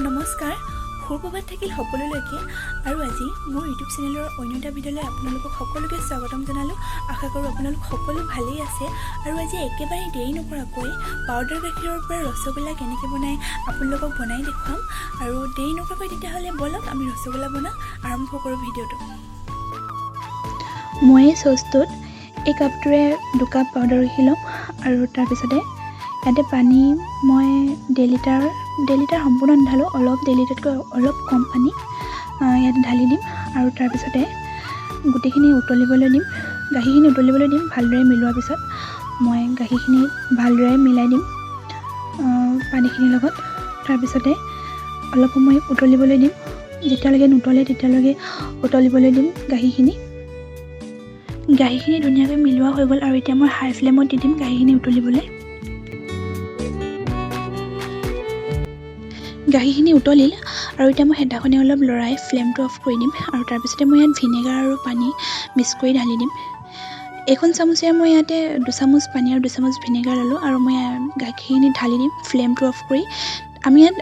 নমস্কাৰ, সুপ্ৰভাত থাকিল সকলোলৈকে। আৰু আজি মোৰ ইউটিউব চেনেলৰ অন্য এটা ভিডিঅ'লৈ আপোনালোকক সকলোকে স্বাগতম জনালোঁ। আশা কৰোঁ আপোনালোক সকলো ভালেই আছে। আৰু আজি একেবাৰে দেৰি নকৰাকৈ পাউডাৰ গাখীৰৰ পৰা ৰসগোল্লা কেনেকৈ বনায় আপোনালোকক বনাই দেখুৱাম। আৰু দেৰি নকৰাকৈ তেতিয়াহ'লে ব'লক, আমি ৰসগোল্লা বনাওঁ আৰম্ভ কৰোঁ ভিডিঅ'টো। মই এই চচটোত এই কাপটোৰে 2 কাপ পাউডাৰ গাখীৰ ল'ম আৰু তাৰপিছতে ইয়াতে পানী মই 1.5 লিটাৰ, 1.5 লিটাৰ সম্পূৰ্ণ নাঢালোঁ, অলপ 1.5 লিটাৰতকৈ অলপ কম পানী ইয়াত ঢালি দিম। আৰু তাৰপিছতে গোটেইখিনি উতলিবলৈ দিম, গাখীৰখিনি উতলিবলৈ দিম। ভালদৰে মিলোৱাৰ পিছত মই গাখীৰখিনি ভালদৰে মিলাই দিম পানীখিনিৰ লগত। তাৰপিছতে অলপ সময় উতলিবলৈ দিম। যেতিয়ালৈকে নুতলে তেতিয়ালৈকে উতলিবলৈ দিম গাখীৰখিনি। গাখীৰখিনি ধুনীয়াকৈ মিলোৱা হৈ গ'ল আৰু এতিয়া মই হাই ফ্লেমত দি দিম গাখীৰখিনি উতলিবলৈ। গাখীৰখিনি উতলিল আৰু এতিয়া মই হেতাখনে অলপ লৰাই ফ্লেমটো অফ কৰি দিম। আৰু তাৰপিছতে মই ইয়াত ভিনেগাৰ আৰু পানী মিক্স কৰি ঢালি দিম। এইখন চামুচেৰে মই ইয়াতে 2 চামুচ পানী আৰু 2 চামুচ ভিনেগাৰ ল'লোঁ আৰু মই গাখীৰখিনি ঢালি দিম ফ্লেমটো অফ কৰি। আমি ইয়াত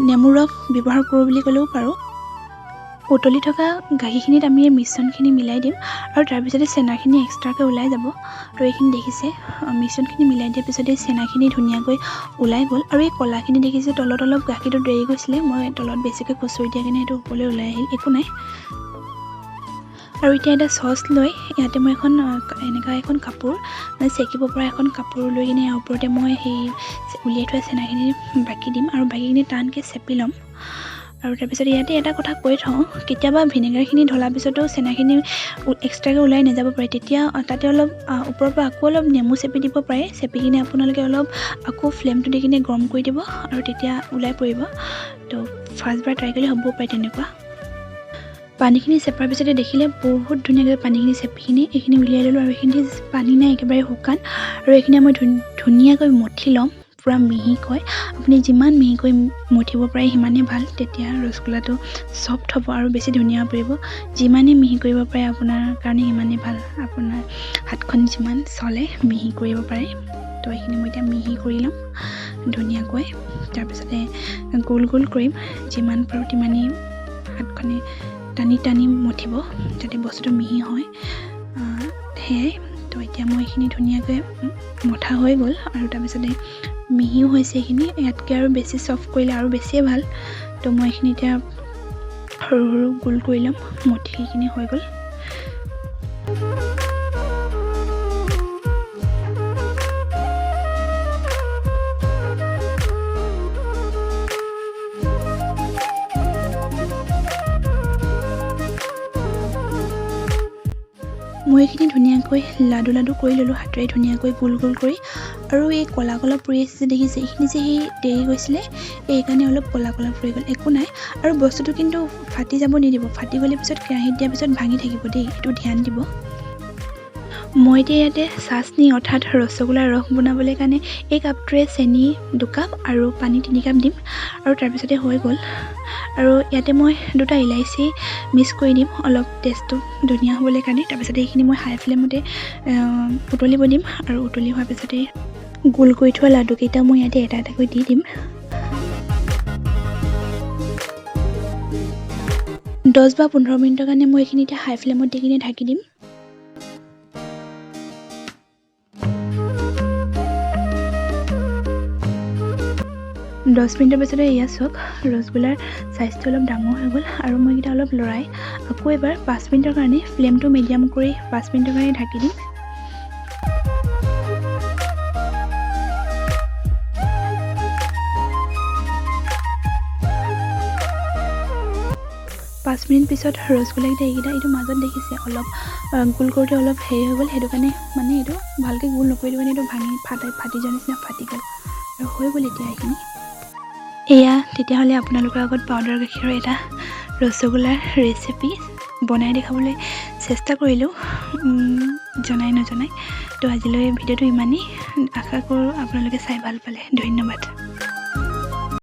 নেমু ৰস ব্যৱহাৰ কৰোঁ বুলি ক'লেও পাৰোঁ। উতলি থকা গাখীৰখিনিত আমি এই মিশ্ৰণখিনি মিলাই দিম আৰু তাৰপিছতে চেনাখিনি এক্সট্ৰাকৈ ওলাই যাব। আৰু এইখিনি দেখিছে, মিশ্ৰণখিনি মিলাই দিয়াৰ পিছতে চেনাখিনি ধুনীয়াকৈ ওলাই গ'ল। আৰু এই ক'লাখিনি দেখিছে, তলত অলপ গাখীৰটো দেৰি গৈছিলে, মই তলত বেছিকৈ খুচৰি দিয়া কাৰণে সেইটো ওপৰলৈ ওলাই আহিল, একো নাই। আৰু এতিয়া এটা চচ লৈ ইয়াতে মই এখন এনেকুৱা এখন কাপোৰ, মানে চেকিব পৰা এখন কাপোৰ লৈ কিনে ইয়াৰ ওপৰতে মই সেই উলিয়াই থোৱা চেনাখিনি বাকি দিম আৰু বাকীখিনি টানকৈ চেপি ল'ম। আৰু তাৰপিছত ইয়াতে এটা কথা কৈ থওঁ, কেতিয়াবা ভিনেগাৰখিনি ঢলাৰ পিছতো চেনাখিনি এক্সট্ৰাকৈ ওলাই নাযাব পাৰে। তেতিয়া তাতে অলপ ওপৰৰ পৰা আকৌ অলপ নেমু চেপি দিব পাৰে। চেপি কিনে আপোনালোকে অলপ আকৌ ফ্লেমটো দি কিনে গৰম কৰি দিব আৰু তেতিয়া ওলাই পৰিব। তো ফাৰ্ষ্টবাৰ ট্ৰাই কৰিলে হ'বও পাৰে তেনেকুৱা। পানীখিনি চেপাৰ পিছতে দেখিলে, বহুত ধুনীয়াকৈ পানীখিনি চেপি কিনে এইখিনি উলিয়াই ল'লোঁ আৰু এইখিনি পানী নাই, একেবাৰে শুকান। আৰু এইখিনি মই ধুনীয়াকৈ মঠি ল'ম পূৰা মিহিকৈ। আপুনি যিমান মিহিকৈ মঠিব পাৰে সিমানেই ভাল, তেতিয়া ৰসগোল্লাটো চফ্ট হ'ব আৰু বেছি ধুনীয়া পৰিব। যিমানেই মিহি কৰিব পাৰে আপোনাৰ কাৰণে সিমানেই ভাল, আপোনাৰ হাতখন যিমান চলে মিহি কৰিব পাৰে। তো এইখিনি মই এতিয়া মিহি কৰি ল'ম ধুনীয়াকৈ। তাৰপিছতে গোল গোল কৰিম। যিমান পাৰোঁ তিমানেই হাতখনে টানি টানি মঠিব, যাতে বস্তুটো মিহি হয়। সেয়াই। তো এতিয়া মই এইখিনি ধুনীয়াকৈ মঠা হৈ গ'ল আৰু তাৰপিছতে মিহিও হৈছে এইখিনি। ইয়াতকৈ আৰু বেছি চফ্ট কৰিলে আৰু বেছিয়ে ভাল। তো মই এইখিনি এতিয়া সৰু সৰু গোল কৰি ল'ম। মঠিখিনি হৈ গ'ল। মই এইখিনি ধুনীয়াকৈ লাডু লাডু কৰি ল'লোঁ হাতেৰে ধুনীয়াকৈ গোল গোল কৰি। আৰু এই ক'লা ক'লা পৰি আছে যে দেখিছে, এইখিনি যে সেই দেৰি গৈছিলে, সেইকাৰণে অলপ ক'লা ক'লা পৰি গ'ল, একো নাই। আৰু বস্তুটো কিন্তু ফাটি যাব নিদিব। ফাটি গ'লে পিছত কেৰাহীত দিয়াৰ পিছত ভাঙি থাকিব দেই, এইটো ধ্যান দিব। মই এতিয়া ইয়াতে চাচনি অৰ্থাৎ ৰসগোল্লাৰ ৰস বনাবলৈ কাৰণে এই কাপটোৰে চেনি 2 কাপ আৰু পানী 3 কাপ দিম আৰু তাৰপিছতে হৈ গ'ল। আৰু ইয়াতে মই দুটা ইলাচি মিক্স কৰি দিম অলপ টেষ্টটো ধুনীয়া হ'বলৈ কাৰণে। তাৰপিছতে এইখিনি মই হাই ফ্লেমতে উতলিব দিম আৰু উতলি হোৱাৰ পিছতে গোল কৰি থোৱা লাডুকেইটা মই ইয়াতে এটা এটাকৈ দি দিম। 10 বা 15 মিনিটৰ কাৰণে মই এইখিনি এতিয়া হাই ফ্লেমত দি কিনে ঢাকি দিম। 10 মিনিটৰ পিছতে এয়া চাওক, ৰসগোল্লাৰ চাইজটো অলপ ডাঙৰ হৈ গ'ল। আৰু মই এইকেইটা অলপ লৰাই আকৌ এবাৰ 5 মিনিটৰ কাৰণে ফ্লেমটো মিডিয়াম কৰি 5 মিনিটৰ কাৰণে ঢাকি দিম। 5 মিনিট পিছত ৰসগোল্লাকেইটা এইকেইটা, এইটো মাজত দেখিছে, অলপ গোল কৰোঁতে অলপ হেৰি হৈ গ'ল। সেইটো কাৰণে মানে এইটো ভালকৈ গোল নকৰিলোঁ কাৰণে এইটো ভাঙি ফাটি ফাটি যোৱাৰ নিচিনা ফাটি গ'ল আৰু হৈ গ'ল এতিয়া এইখিনি। এয়া তেতিয়াহ'লে আপোনালোকৰ আগত পাউডাৰ গাখীৰৰ এটা ৰসগোল্লাৰ ৰেচিপি বনাই দেখাবলৈ চেষ্টা কৰিলোঁ, জনাই নজনাই। তো আজিলৈ ভিডিঅ'টো ইমানেই। আশা কৰোঁ আপোনালোকে চাই ভাল পালে। ধন্যবাদ।